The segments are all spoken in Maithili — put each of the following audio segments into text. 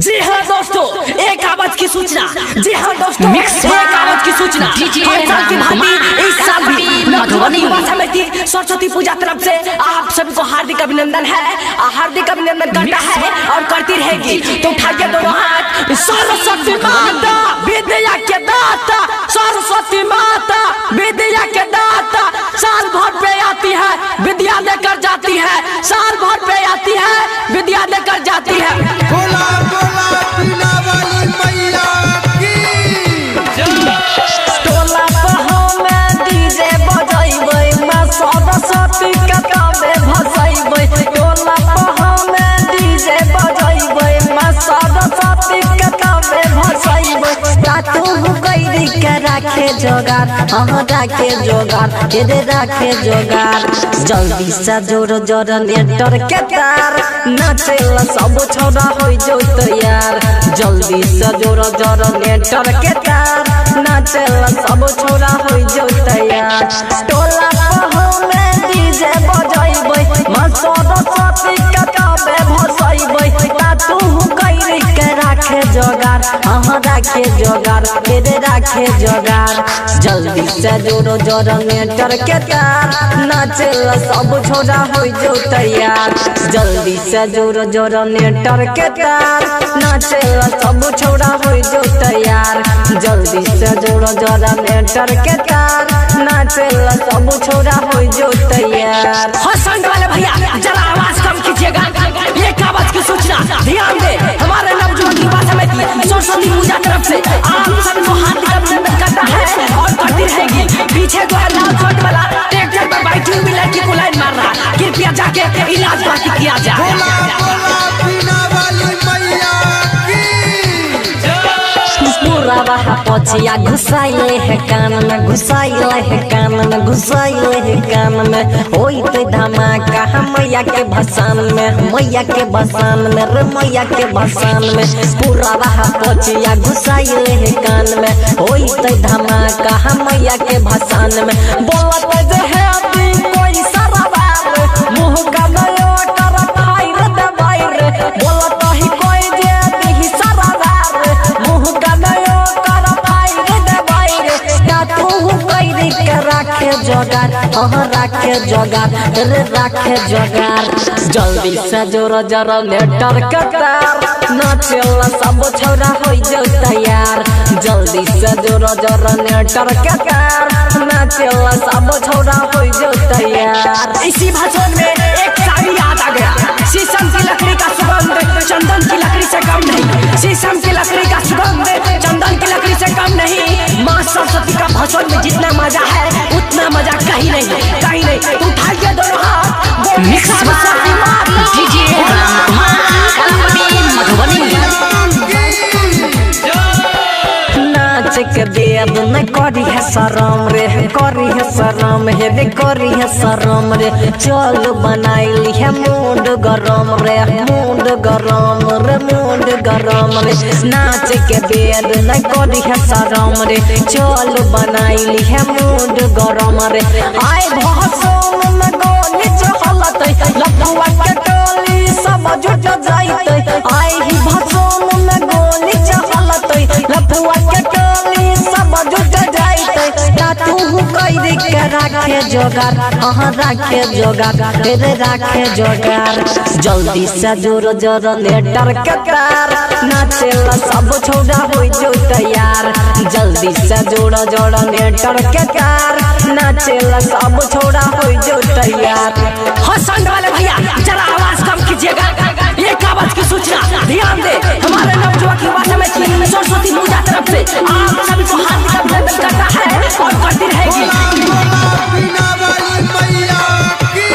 जी हाँ दोस्तों, एक आवाज की सूचना। जी हाँ दोस्तों, मिक्स एक आवाज की सूचना। डीजे हर साल की भांति इस साल भी मधुबनी। युवा समिति सरस्वती पूजा तरफ से आप सभी को हार्दिक अभिनंदन है, हार्दिक अभिनंदन करता है और करती रहेगी। तो उठाइए दोनों हाथ। सरस्वती माता विद्या के दाता, सरस्वती माता विद्या के दाता, साल भर पे आती है विद्या लेकर जाती है, साल भर पे आती है विद्या लेकर जाती है। बोला बोला पीला वाली मैया की। टोला पर हमे डीजे बजैबै, माँ सरस्वती के कामे भसैबै। टोला पर हमे डीजे बजैबै, माँ सरस्वती के कामे भसैबै। तातू कैरी के राखे जोगार, हाँ राखे जोगार, हेरे राखे जोगार। जल्दी से जोर जोर नेटर के तार, नाचेला सब छोरा होइ जो तैयार। जल्दी से जोर जोर नेटर के तार, नाचेला सब छोरा होइ जो तैयार। टोला पर हमे डीजे बजैबै, माँ सरस्वती के कामे भसैबै। तातू कैरी के राखे जोगार, हाँ राखे जोगार, हेरे राखे जोगार। जल्दी से जोरो जोर नेटर के तार, नाचेला सब छोरा होइ जो तैयार। जल्दी से जोरो जोर नेटर के तार, नाचेला सब छोरा होइ जो तैयार। जल्दी से जोरो जोर नेटर के तार, नाचेला सब छोरा होइ जो तैयार। हाँ साउंड वाले भैया, जरा आवाज कम कीजिएगा। एक आवाज की सूचना, ध्यान दे। हमारे नवजुवक युवा समिति सरस्वती पूजा तरफ से आप सभी को हार्दिक अभिनंदन करता है और करती रहेगी। पीछे जो है लाल शर्ट वाला ट्रैक्टर पर बैठी हुई लड़की को लाइन मार रहा, कृपया जाके इलाज बाकी किया जाए। बोला बोला पीला वाली मैया की। पूरा पछिया घुसाइले है कान में, घुसाइले है कान में, घुसाइले है कान में। होइते धमाका मैया के भसान में, मैया के भसान में रे मैया के भसान में। पूरा पछिया घुसाइले है कान में, होइते धमाका मैया के भसान में। बोलत जे है अभी कोई सरदार, मुँह का नयो कर फाइर दबाई रे। बोलत ही कोई जे अभी सरदार, मुँह का नयो कर फाइर दबाई रे। का तू कैरी के राखे जोगार, हाँ राखे जोगार, रे राखे जोगार। जल्दी से जोर जोर नेटर के तार, नाचेला सब छोरा होइ जो तैयार। जल्दी से जोर जोर नेटर के तार, नाचेला सब छोरा होइ जो तैयार। इसी भाषण में एक शायरी याद आ गया। शीशम की लकड़ी का सुगंध चंदन की लकड़ी से कम नहीं, शीशम की लकड़ी का सुगंध चंदन की लकड़ी से कम नहीं। माँ सरस्वती का भाषण में जितना मजा है उतना मजा कहीं नहीं, कहीं नहीं। तो उठाइए दोनों हाथ, बोलिए मिक्स सरस्वती माता। डीजे रामकुमार कलपति मधुबनी। नाच के बेद न करी है शरम रे, करी है शरम हे रे, करी है शरम रे। चल बनाइली है मूड गरम रे, मूड गरम रे, मूड गरम रे। नाच के बेद न करी है शरम रे, चल बनाइली है मूड गरम रे। आय भसोन में गोली चहलतै, लफुआ के टोली सब जुट जाइतै। आय ही भसोन में गोली चहलतै, लफुआ के टोली सब जुट जाइतै। का तू कैरी के राखे जोगार, हाँ राखे जोगार, रे राखे जोगार। जल्दी से जोर जोर नेटर के तार, नाचेला सब छोरा होइ जो तैयार। जल्दी से जोर जोर नेटर के तार, नाचेला सब छोरा होइ जो तैयार। हाँ साउंड वाले भैया, जरा आवाज कम कीजिएगा। एक आवाज की सूचना, ध्यान दे। हमारे नवजुवक युवा समिति सरस्वती पूजा तरफ से आप सभी को हार्दिक अभिनंदन करता है और करती रहेगी। बोला पीला वाली मैया की।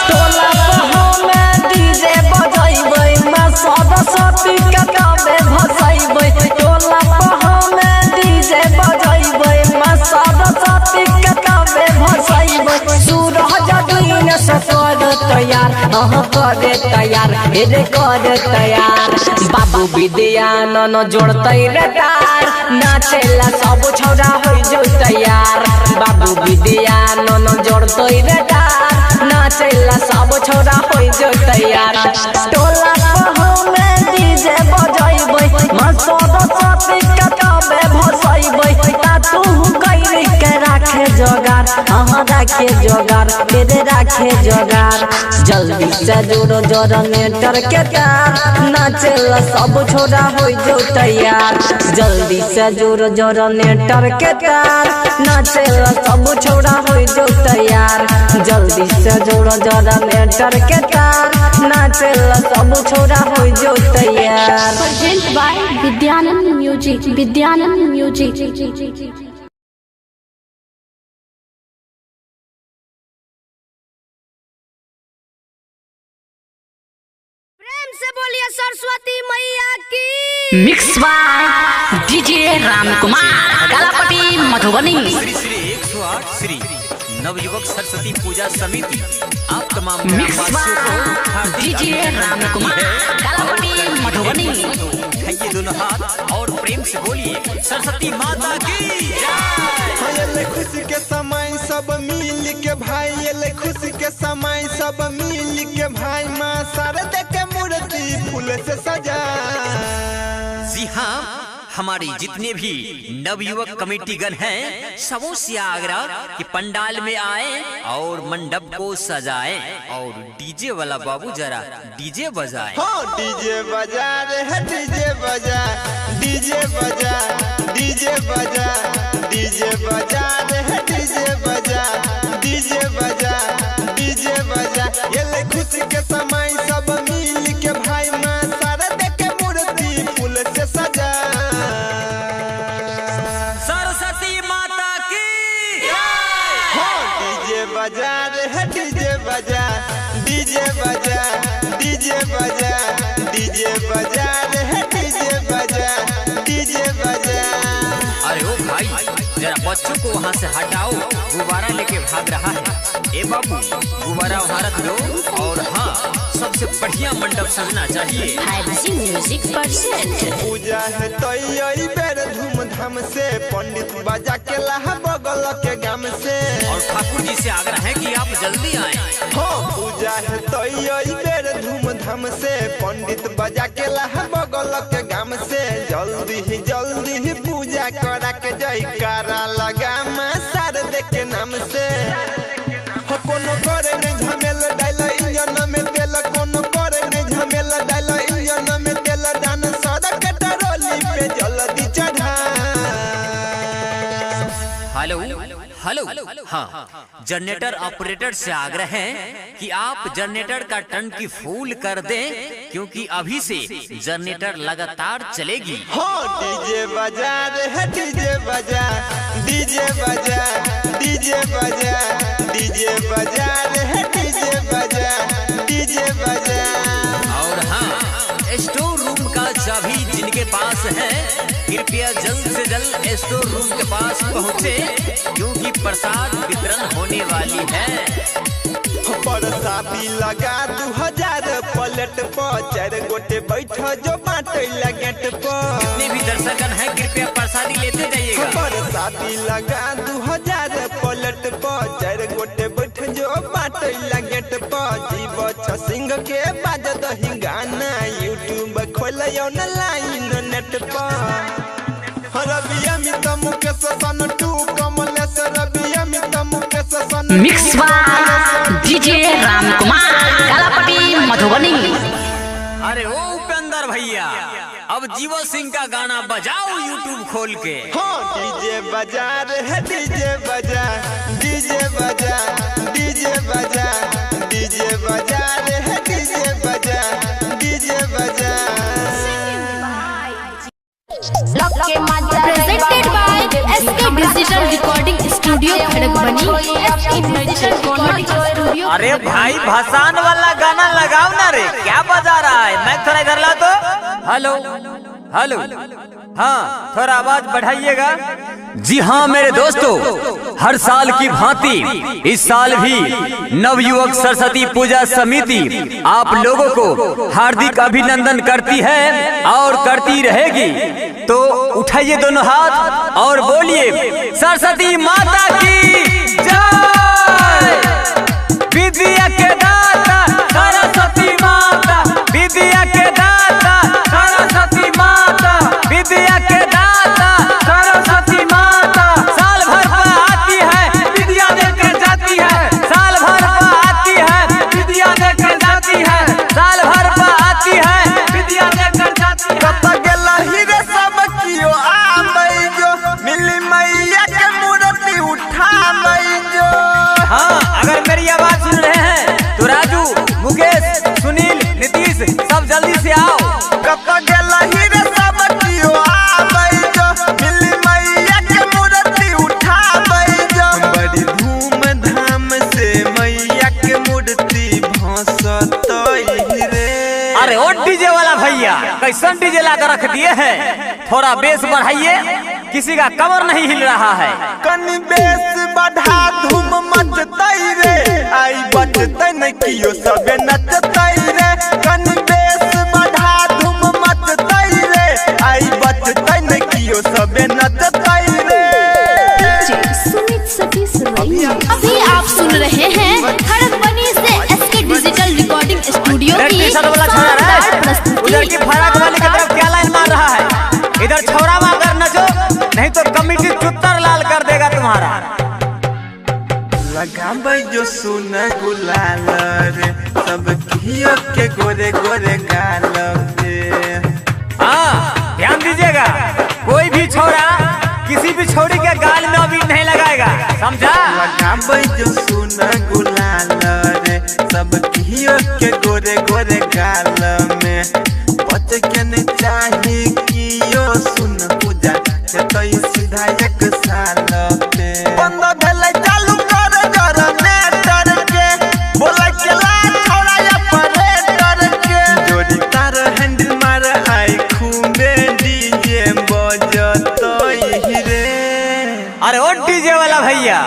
टोला पर हमे डीजे बजैबै, माँ सरस्वती के कामे भसैबै। टोला पर हमे डीजे बजैबै, माँ सरस्वती के कामे भसैबै। सूरज दिन से कर तैयार, हाँ करे तैयार, हे रे करे तैयार। बाबू विद्या नन जोड़तै रे तार, नाचेला सब छोरा होइ जो तैयार। बाबू विद्या नन जोड़तै रे तार, नाचेला सब छोरा होइ जो तैयार। टोला पर हमे डीजे राखे जोगार, तेरे राखे जोगार। जल्दी से जोड़ो जनरेटर के तार, नाचेला सब छोरा हो जो तैयार। जल्दी से जोड़ो जनरेटर के तार, नाचेला सब छोरा हो जो तैयार। जल्दी से जोड़ो जनरेटर के तार, नाचेला सब छोरा हो जो तैयार। Present by Vidyanand music, Vidyanand music. प्रेम से बोलिए सरस्वती मैया की। Mix by DJ Ram Kumar, Kalapatti Madhubani. Shri Shri 108 Shri Navyuvak Saraswati Puja Samiti आप तमाम मिक्स ग्रामवासियों को बाय हार्दिक डीजे अभिनंदन राम करती कुमार, है। कालापट्टी मधुबनी। उठाइए दोनों हाथ और प्रेम से बोलिए सरस्वती माता की जय। एले खुशी के समय सब मिल के भाई, एले खुशी के समय सब मिल के भाई, माँ शारद के मूर्ति फूल से सजा। जी हाँ, हमारी जितने भी नवयुवक कमेटीगण हैं सबों से आग्रह कि पंडाल में आए और मंडप को सजाएं और डीजे वाला बाबू जरा डीजे बजाएं। हाँ डीजे बजा रे है, डीजे बजा, डीजे बजा, डीजे बजा, डीजे बजा रे है, डीजे बजा, डीजे बजा, डीजे बजा। एले खुशी के समय सब मिल के भाई, माँ शारद के मूर्ति फूल से सजा। सरस्वती माता की हाँ डीजे बजा रे है, डीजे बजा, डीजे बजा, डीजे बजा, डीजे बजा रे है, डीजे बजा, डीजे बजा। अरे ओ भाई, जरा बच्चों को वहाँ से हटाओ, गुब्बारा लेके भाग रहा है। ए बाबू, गुब्बारा वहाँ रख दो। और हाँ, सबसे बढ़िया मंडप सजना चाहिए। 5G music present. पूजा है तैयारी बेर धूमधाम से, पंडित बजा के लाहा बगल के गाम से। और ठाकुर जी से आग्रह है कि आप जल्दी आए। हाँ पूजा है तैयारी बेर धूमधाम से, पंडित बजा के लाहा बगल के गाम से। जल्दी ही पूजा करा के जयकारा लगा माँ शारद के नाम से। हो कोनो करे नहीं झमेल डाल इंजन में तेल, कोनो करे नहीं झमेल डाल इंजन में तेल, दान सड़क टरोली पे जल्दी चढ़ा। हेलो हेलो, हाँ जनरेटर ऑपरेटर से आग्रह है कि आप जनरेटर का टंकी फूल कर दें, क्योंकि अभी से जनरेटर लगातार चलेगी। हाँ डीजे बजा रे है, डीजे बजा, डीजे बजा, डीजे बजा, डीजे बजा रे है, डीजे बजा, डीजे बजा। और हाँ, स्टोर रूम का चाबी जिनके पास है कृपया जल्द से जल्द स्टोर रूम के पास पहुँचे, क्योंकि प्रसाद वितरण होने वाली है। बरसाती लगा 2000 पलट पर, 4 गोटे बैठ जो बाटे लगेट पर। जितने भी दर्शकगण हैं कृपया प्रसादी लेते जाइएगा। बरसाती लगा 2000 पलट पर, 4 गोटे बैठ जो बाटे लगेट पर। जीव सिंह के बाज दही गाना, यूट्यूब खोल ऑनलाइन नेट पर। रवि अमित मुकेश सन टू कमलेश, रवि अमित मुकेश सन। Mix by DJ Ram Kumar, Kalapatti Madhubani. अरे ओ उपेंद्र भैया, अब जीवो सिंह का गाना बजाओ यूट्यूब खोल के। हाँ डीजे बजा रे है, डीजे बजा, डीजे बजा, डीजे बजा, डीजे बजा रे है, डीजे बजा, डीजे बजा। Presented by SK digital recording studio Khadagbani. SK digital recording studio. अरे भाई भसान वाला गाना लगाओ ना रे, क्या बजा रहा है? मैं थोड़ा इधर ला तो। हेलो हेलो, हाँ थोड़ा आवाज बढ़ाइएगा। जी हाँ मेरे दोस्तों, हर साल की भांति इस साल भी नवयुवक सरस्वती पूजा समिति आप लोगों को हार्दिक अभिनंदन करती है और करती रहेगी। तो उठाइए दोनों हाथ और बोलिए सरस्वती माता की जय। विद्या के दाता सरस्वती माता, विद्या के दाता सरस्वती माता, विद्या के दाता सरस्वती माता। साल भर पर आती है, विद्या देकर जाती है। कत गेल ही रे सब कियो आबै जो, मिली मैया के मूर्ति उठाबै जो। बड़ी धूम धाम से मैया के मूर्ति भसतई रे। अरे ओ डीजे वाला भैया, कैसन डीजे ला कर रख दिए हैं, थोड़ा बेस बढ़ाइए, किसी का कमर नहीं हिल रहा है। कनी बेस बढ़ा धूम मचतई रे, आई बचतई न कियो सबे नचतई रे। कनी बेस बढ़ा धूम मचतई रे, आई बचतई न कियो सबे नचतई रे। सुमित सतीश रैया। अभी आप सुन रहे हैं खड़गबनी से SK digital recording studio red की टी शर्ट वाला छोरा शानदार है, प्रस्तुति। उधर की फराक वाली की तरफ क्या लाइन मार रहा है, इधर छोरा मार नचो, नहीं तो कमेटी चुत्तर लाल कर देगा तुम्हारा। लगाबै जो सुन गुलाल रे, सब कियो के गोरे गोरे गाल रे। हाँ ध्यान दीजिएगा, कोई भी छोरा किसी भी छोरी के गाल में अबीर नहीं लगाएगा, समझा। लगाबै जो सुन गुलाल रे, सब कियो के गोरे गोरे गाल में। बच के न चाही कियो सुन पूजा हेतै सीधा एक साल पे। बंद भेलै चालू कर जनरेटर के, बोलै केला छोरा ऑपरेटर के। जोड़ी तार हैंडल मार आई खूबे डीजे बजतई रे। अरे ओ डीजे वाला भैया,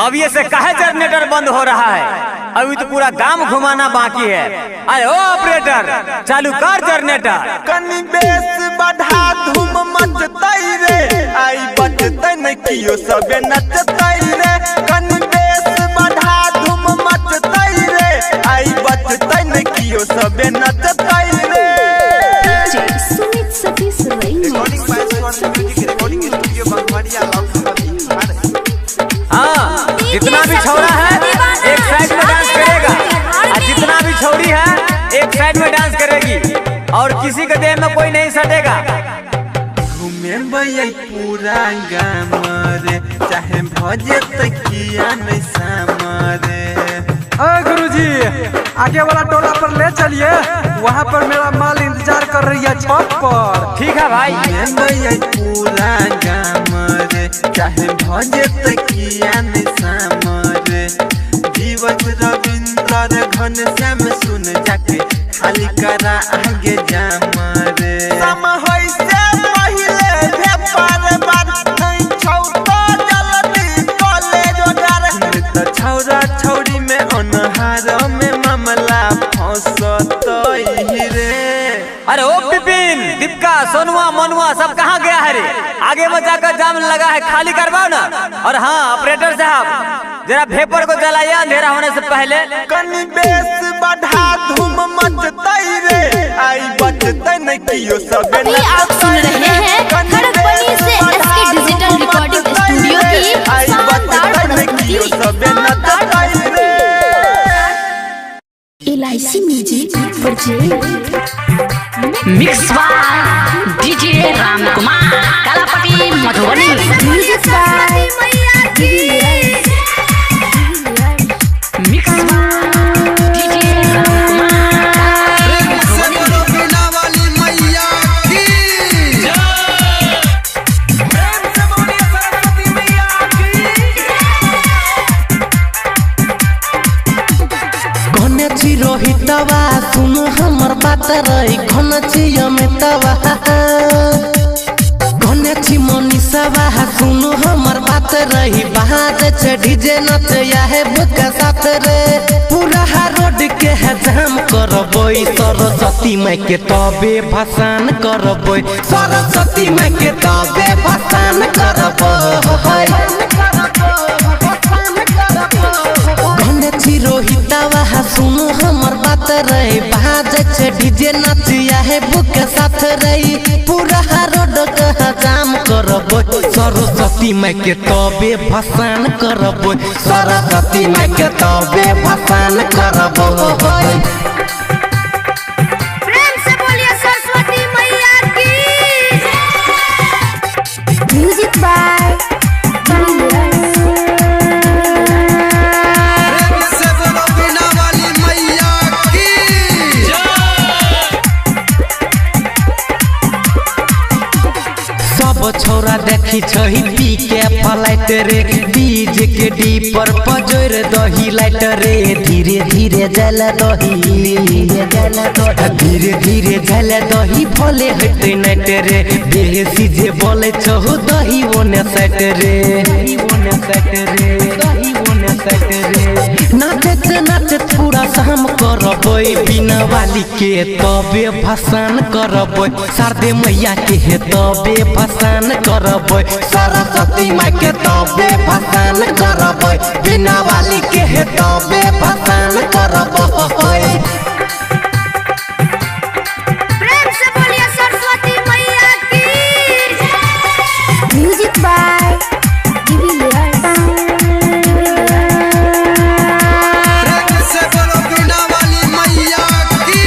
अब ये से काहे जनरेटर बंद हो रहा है, अभी तो पूरा गांव घुमाना बाकी है। अरे ओ ऑपरेटर चालू कर जनरेटर। कनी बेस बढ़ा धूम मचतई रे, आई बचतई न कियो सबे नचतई रे। कनी बेस बढ़ा धूम मचतई रे, आई बचतई न कियो सबे नचतई रे। सुमित सतीश रैया। हाँ जितना भी छोरा है एक साइड में डांस करेगा, और जितना भी छोरी है एक साइड में डांस करेगी, और किसी के देह में कोई नहीं सटेगा। घूमेबै पूरा गाम रे, चाहे भजे तकिया नहीं साम रे। अरे गुरुजी, आगे वाला टोला पर ले चलिए, वहाँ पर मेरा माल इंतजार कर रही है छत पर। ठीक है भाई। घूमेबै पूरा गाम रे, चाहे भजे तकिया नहीं साम रे। जीवन रविंद्र घन श्याम सुन जाके खाली करा आगे जाम रे। सम होई से पहिले भेपार बार नहीं छौ तो जल्दी कॉलेज डर। त छौरा छौरी में अनहार में मामला फंसतई रे। अरे ओ पिपिन, दीपका, सोनुआ, मनुआ सब कहाँ गया है रे? आगे में जाकर जाम लगा है, खाली करवाओ ना। और हाँ ऑपरेटर साहब, जरा भेपर को जलाइए अंधेरा होने से पहले। कनी बेस बढ़ा धूम मचतई रे, आई बचतई न कियो सबे। अभी आप सुन रहे हैं खड़गबनी से एसके डिजिटल रिकॉर्डिंग स्टूडियो की शानदार प्रस्तुति। शानदार प्रस्तुति। LIC music project mix by DJ Ram Kumar, Kalapatti Madhubani. Music by mix by DJ Ram Kumar, घने छी रोहितवा सुन हमर बात रे, घन छी अमितवा, घने छी मनीषवा सुन हमर बात रही। बाज छे डीजे नच आहे बुक साथ रे, पूरा रोड के जाम करबै। सरस्वती माई के तबे भसान करबै, सरस्वती माई के तबे भसान करबै। घने छी रोहितवा सुन हमर बात रे, बाज छे डीजे नचिया है बुक साथ रे, पूरा रोड के जाम करबै। सरस्वती माई के तबे भसान करबै, सरस्वती माई के तबे भसान करबै। प्रेम से बोलिए सरस्वती मैया की। म्यूजिक बाय सब छौरा देखी छही पी के फलाइट रे डीजे के डी पर पजोर दही लाइट रे धीरे धीरे जल दही धीरे धीरे जल दही भले हेतै नाइट रे बेसी जे बोले छहु दही ओने सेट रे ओने सेट रे दही ओने सेट रे नाचत नाचत पूरा शाम करबै बिना वाली के तबे भसान करबै शारदे मैया के हे तबे भसान करबै सरस्वती माई के तबे भसान करबै बिना वाली के हे तबे भसान करबै। प्रेम से बोलिए सरस्वती मैया की। Music by de Villiers. प्रेम से बोलो बिना वाली मैया की।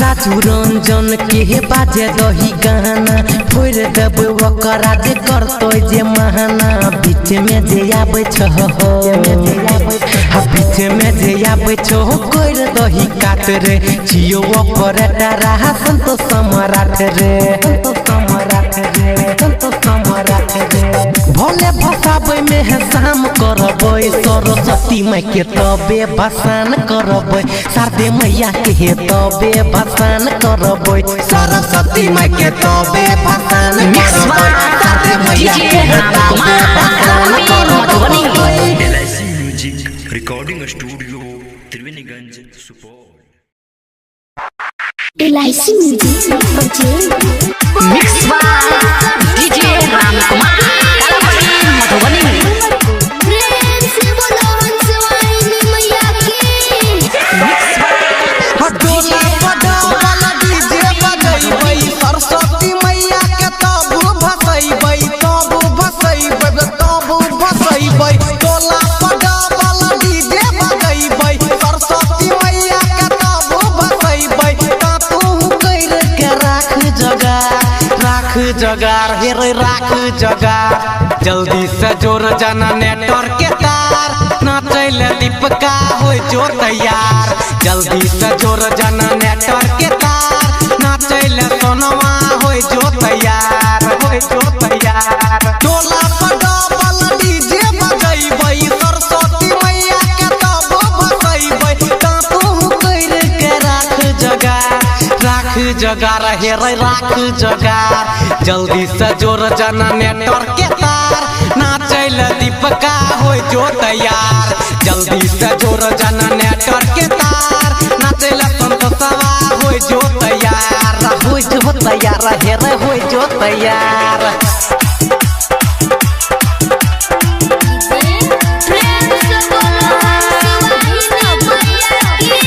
राजू रंजन के बाजे दही गाना फोड़ देबै ओकरा जे करतै जे महाना बीच में जे आबै छहो बीच में जे आबै छहो कर दही काट रे छियो ऑपरेटर संतोष सम्राट रे संतोष सम्राट रे संतोष सम्राट रे भोले भसाबै में है शाम करबै सरस्वती माई के तबे भसान करबै शारदे मैया के हे तबे भसान करबै सरस्वती माई के तबे भसान करबै शारदे मैया के हे तबे भसान करबै। LIC music recording studio Triveniganj Supaul. LIC music बजे mix by DJ Ram Kumar Kalapatti Madhubani. प्रेम से बोलो हंसवाहिनी मैया की। डोला बजावल डीजे बजैबै सरस्वती मैया के तब भसैबै तब भसैबै तब भसैबै डोला बजावल डीजे बजैबै सरस्वती मैया के तब भसैबै तू कर के राख जगार राख जगार हे रे राख जगार जल्दी से जोर जाना नेटवर्क के तार नाचै ले दीपका हो जो तैयार जल्दी से जोर जाना नेटवर्क के तार नाचै ले सोनवा हो जो तैयार हो जो तैयार डोला बजावल डीजे बजैबै सरस्वती मैया के तब भसैबै तू कर के राख जगार राख जगार हे रे राख जगार जल्दी से जोर जाना नेटवर्क के तार नाचै ले दीपका हो जो तैयार जल्दी से जोर जाना नेटवर्क के तार नाचै ले संतोषवा हो जो तैयार हो जो तैयार हे रे हो जो तैयार। प्रेम से बोलो हंसवाहिनी मैया की।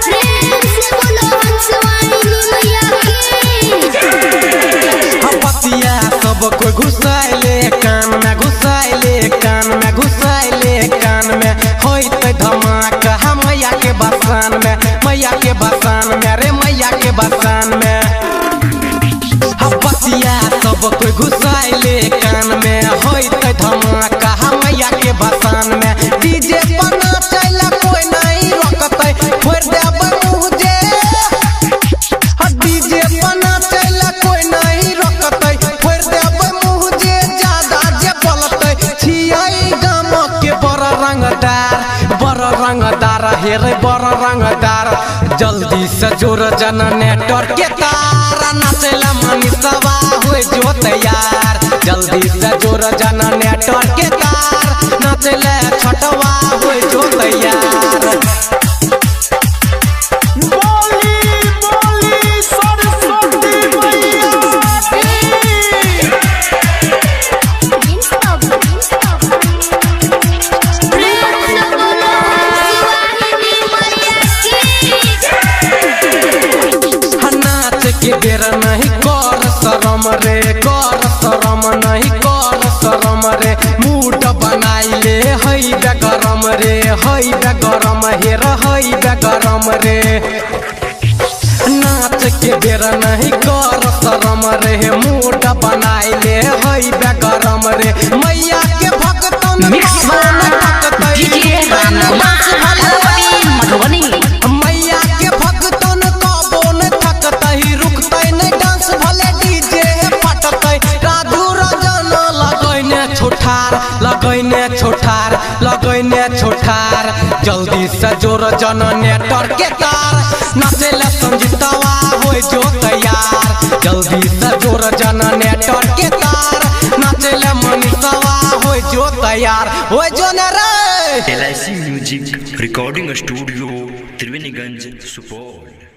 प्रेम से बोलो हंसवाहिनी मैया की। पतिया सब कोई घुसाइले कान में घुसाइले कान में घुसाइले कान में होइते धमाका हम मैया के बसान में मैया के बसान में रे मैया के बसान में पतिया सब कोई घुसाइले कान में होइते धमाका हम मैया के बसान में डीजे पर नाचैला कोई नहीं रोकतै फोड़ देबै मुँह जे डीजे पर नाचैला कोई नहीं रोकतै फोड़ देबै मुँह जे ज्यादा जे बोलतै छियै गाम के बड़ रंगदार बड़ रंगदार हे रे बड़ रंगदार जल्दी से जोर जना नेटवर्क के तार नाचैला मनीषवा हो जो तैयार जल्दी से जोर जना नेटवर्क के तार नाचैला छठवा हो जो तैयार। बोली बोली सरस्वती मैया की। प्रेम से बोलो हंसवाहिनी मैया की। नाच के बेर नहीं कर शरम रे कर शरम नहीं कर शरम रे मूड बनाइले हई बेगरम रे हई बेगरम हे रे हई बेगरम रे नाच के बेर नहीं कर शरम रे मूड बनाइले हई बेगरम रे मैया के भक्तन mix by DJ Ram Kumar Kalapatti Madhubani. मैया में छोठार, जल्दी से जोर जनरेटर के तार। नाचेला संजीतवा होय जो तैयार, जल्दी से जोर जनरेटर के तार। नाचेला मनीषवा होय जो तैयार, होय जो न रे। LIC music recording studio, Triveniganj, Supaul.